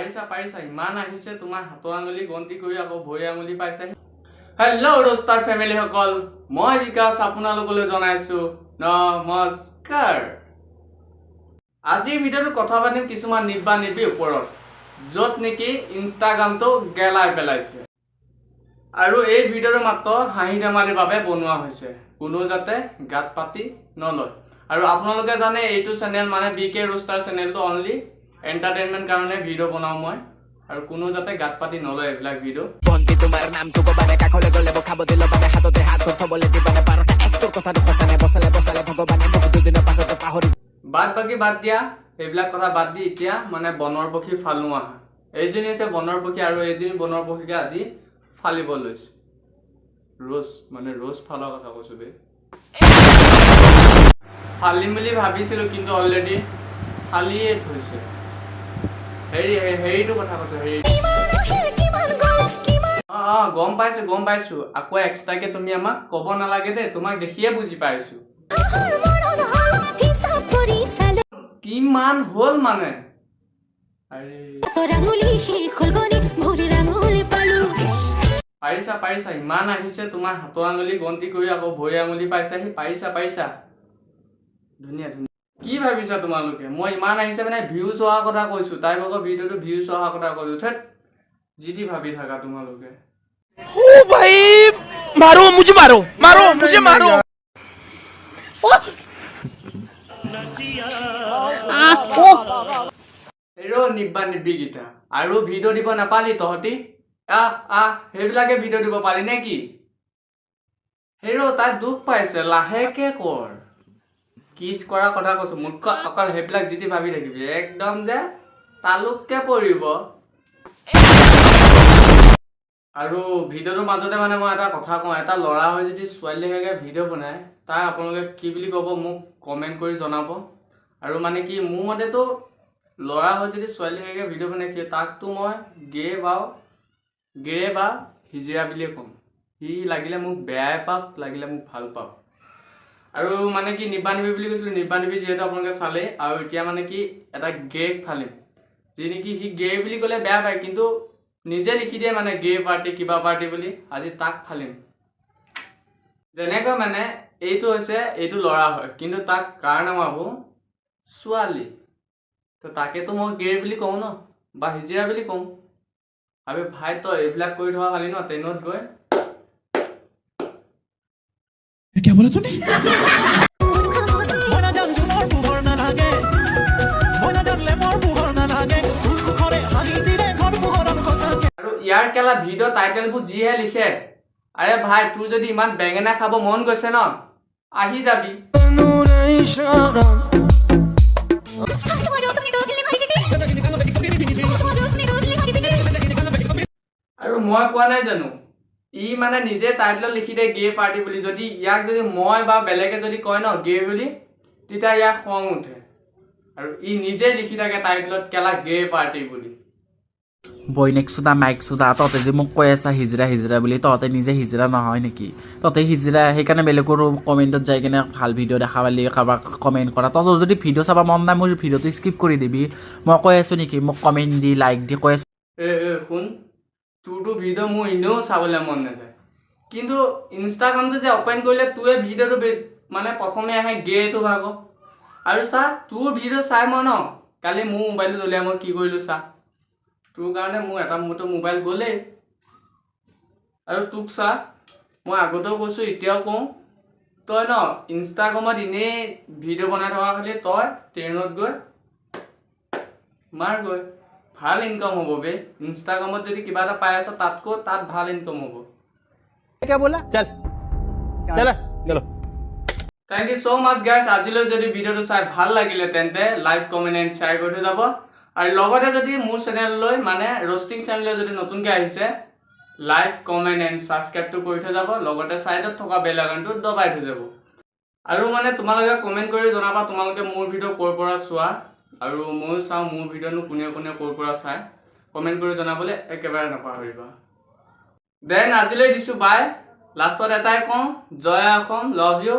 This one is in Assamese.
পাৰিছা পাৰিছা, ইমান আহিছে, তোমাৰ হাতৰ আঙুলি গন্তি কৰি আকৌ ভৰি আঙুলি পাইছে। হেল্ল' ৰোষ্টাৰ ফেমিলিসকল, মই বিকাশ আপোনালোকলৈ জনাইছো নমস্কাৰ। আজিৰ ভিডিঅ'টোত কথা পাতিম কিছুমান নিব্বা নিব্বিৰ ওপৰত, য'ত নেকি ইনষ্টাগ্ৰামটো গেলাই পেলাইছে। আৰু এই ভিডিঅ'টো মাত্ৰ হাঁহি ধেমালিৰ বাবে বনোৱা হৈছে, কোনো যাতে গাত পাতি নলয়। আৰু আপোনালোকে জানে, এইটো চেনেল মানে বি কে ৰোষ্টাৰ চেনেলটো অনলি এণ্টাৰটেইনমেণ্ট কাৰণে ভিডিঅ' বনাওঁ মই আৰু কোনো যাতে গাত পাতি নলয় এইবিলাক ভিডিঅ'। ভন্টি, তোমাৰ নামটো কবানে? কাষলৈ গ'লে মোক খাব দিল মানে হাততে হাত থবলৈ দিবানে? 12টা এক্সটোৰ কথাটো সঁচানে? বচালে বচালে ভগৱানে মোক, দুদিনৰ পাছতে পাহৰি বাদ বাকী বাদ দিয়া, সেইবিলাক কথা বাদ দি এতিয়া মানে বনৰ পক্ষী ফালো আহা। এইজনী হৈছে বনৰ পক্ষী আৰু এইজনী বনৰ পক্ষীকে আজি ফালিব লৈছো। ৰোজ মানে ৰোজ ফালৰ কথা কৈছো বে। ফালিম বুলি ভাবিছিলো, কিন্তু অলৰেডি ফালিয়ে থৈছে। হেৰি হেৰিটো কথা কৈছো, হেৰি। অঁ, গম পাইছো, গম পাইছো। আকৌ এক্সট্ৰাকে তুমি আমাক ক'ব নালাগে দেই, তোমাক দেখিয়ে বুজি পাইছো। কিমান হ'ল মানে আৰে। পাৰিছা পাৰিছা, ইমান আহিছে, তোমাৰ হাতৰ আঙুলি গন্তি কৰি আকৌ ভৰি আঙুলি পাইছাহি। পাৰিছা পাৰিছা, ধুনীয়া ধুনীয়া। কি ভাবিছা তোমালোকে, মই ইমান আহিছে মানে ভিউজ অহা কথা কৈছো, তাই ভাগৰ ভিডিঅ'টো ভিউজ অহা কথা কৈছো? থেত, যি টি ভাবি থাকা তোমালোকে। ओ भाई, मारो मुझे, मारो मारो मुझे, मारो। হেৰ' নিব্বা নিব্বিকেইটা, আৰু ভিডিঅ' দিব নাপালি তহঁতি? আহ আহ, সেইবিলাকে ভিডিঅ' দিব পালি নে কি? হেৰ', তাই দুখ পাইছে, লাহেকে কৰ। কিছ কৰাৰ কথা কৈছো, মূৰ্খ। অকল সেইবিলাক যি টি ভাবি থাকিবি, একদম যে তালুককে পৰিব। আৰু ভিডিঅ'টোৰ মাজতে মানে মই এটা কথা কওঁ, এটা ল'ৰা হৈ যদি ছোৱালী লেখাকে ভিডিঅ' বনায়, তাক আপোনালোকে কি বুলি ক'ব মোক কমেণ্ট কৰি জনাব। আৰু মানে কি, মোৰ মতেতো ল'ৰা হৈ যদি ছোৱালী লেখাকে ভিডিঅ' বনায়, সি তাকতো মই গে বা হিজিৰা বুলিয়ে ক'ম। সি লাগিলে মোক বেয়াই পাওক, লাগিলে মোক ভাল পাওক। আৰু মানে কি, নিব্বা নিবি বুলি কৈছিলোঁ, নিব্বা নিবি যিহেতু আপোনালোকে চালেই। আৰু এতিয়া মানে কি, এটা গেক ফালিম, যি নেকি সি গে বুলি ক'লে বেয়া পায়, কিন্তু নিজে লিখি দিয়ে মানে গে পাৰ্টি কিবা পাৰ্টি বুলি। আজি তাক ফালিম। যেনেকৈ মানে এইটো হৈছে, এইটো ল'ৰা হয়, কিন্তু তাক কাৰ নামাবো ছোৱালী, তো তাকেতো মই গে বুলি কওঁ ন, বা হিজিৰা বুলি কওঁ। আবে ভাই, তই এইবিলাক কৰি থকা খালি ন ট্ৰেইনত গৈ। क्या बोला तूने? মই নাজান জোনৰ পোহৰ নালাগে, মই নাজান লেমৰ পোহৰ নালাগে, তোৰ সুখৰে হাঁহি দিলে ঘৰ পোহৰত সঁচাকে। আৰু ইয়াৰ কেলা ভিডিঅ' টাইটেলবোৰ যিহে লিখে, আৰে ভাই, তোৰ যদি ইমান বেঙেনা খাব মন গৈছে ন, আহি যাবি। আৰু মই কোৱা নাই জানো, ই মানে নিজে টাইটেলত লিখি দিয়ে গে পাৰ্টি বুলি। যদি ইয়াক যদি মই বা বেলেগে যদি কয় ন গে বুলি, তেতিয়া ইয়াক খং উঠে। আৰু ই নিজে লিখি থাকে টাইটেলত কেলা গে পাৰ্টি বুলি। বৈনেক চোদা, মাইক চোদা, তহঁতে যে মোক কৈ আছা হিজৰা হিজৰা বুলি, তহঁতে নিজে হিজৰা নহয় নেকি? তহঁতে হিজৰা, সেইকাৰণে বেলেগৰো কমেণ্টত যাই কিনে ভাল ভিডিঅ' দেখা পালি কাৰোবাক কমেণ্ট কৰা। তহঁতৰ যদি ভিডিঅ' চাব মন নাই, মোৰ ভিডিঅ'টো স্কিপ কৰি দিবি। মই কৈ আছোঁ নেকি মোক কমেণ্ট দি লাইক দি কৈ আছোঁ? এ এ শুন, তোৰতো ভিডিঅ' মোৰ এনেও চাবলৈ মন নাযায়, কিন্তু ইনষ্টাগ্ৰামটো যে অ'পেন কৰিলে তোৰে ভিডিঅ'টো মানে প্ৰথমে আহে গেটো ভাগ। আৰু চা, তোৰ ভিডিঅ' চাই মই ন কালি মোৰ মোবাইলটো উলিয়াই মই কি কৰিলোঁ চা। তোৰ কাৰণে মোৰ এটা মোৰতো মোবাইল গ'লেই। আৰু তোক চা, মই আগতেও কৈছোঁ, এতিয়াও কওঁ, তই ন ইনষ্টাগ্ৰামত এনেই ভিডিঅ' বনাই থকা খালি, তই ট্ৰেইনত গৈ মাৰ গৈ, ভাল ইনকাম হ'ব বে। ইনষ্টাগ্ৰামত যদি কিবা এটা পাই আছ, তাতকৈ তাত ভাল ইনকাম হ'ব। क्या बोला? चल चल चलो। Thank you so much guys. আজিলৈ যদি ভিডিঅ'টো চাই ভাল লাগিলে, তেন্তে লাইক, কমেণ্ট এণ্ড শ্বেয়াৰ কৰি থৈ যাব। আৰু লগতে যদি মোৰ চেনেললৈ মানে ৰ'ষ্টিং চেনেললৈ যদি নতুনকৈ আহিছে, লাইক, কমেণ্ট এণ্ড ছাবস্ক্ৰাইবটো কৰি থৈ যাব, লগতে ছাইডত থকা বেল আইকনটো দবাই থৈ যাব। আৰু মানে তোমালোকে কমেণ্ট কৰি জনাবা তোমালোকে মোৰ ভিডিঅ' ক'ৰ পৰা চোৱা, আৰু ময়ো চাওঁ মোৰ ভিডিঅ'নো কোনে কোনে ক'ৰ পৰা চায়। কমেণ্ট কৰি জনাবলৈ একেবাৰে নাপাহৰিবা। Then আজিলৈ দিছোঁ বাই। লাষ্টত এটাই কওঁ, জয় অসম, লভ you.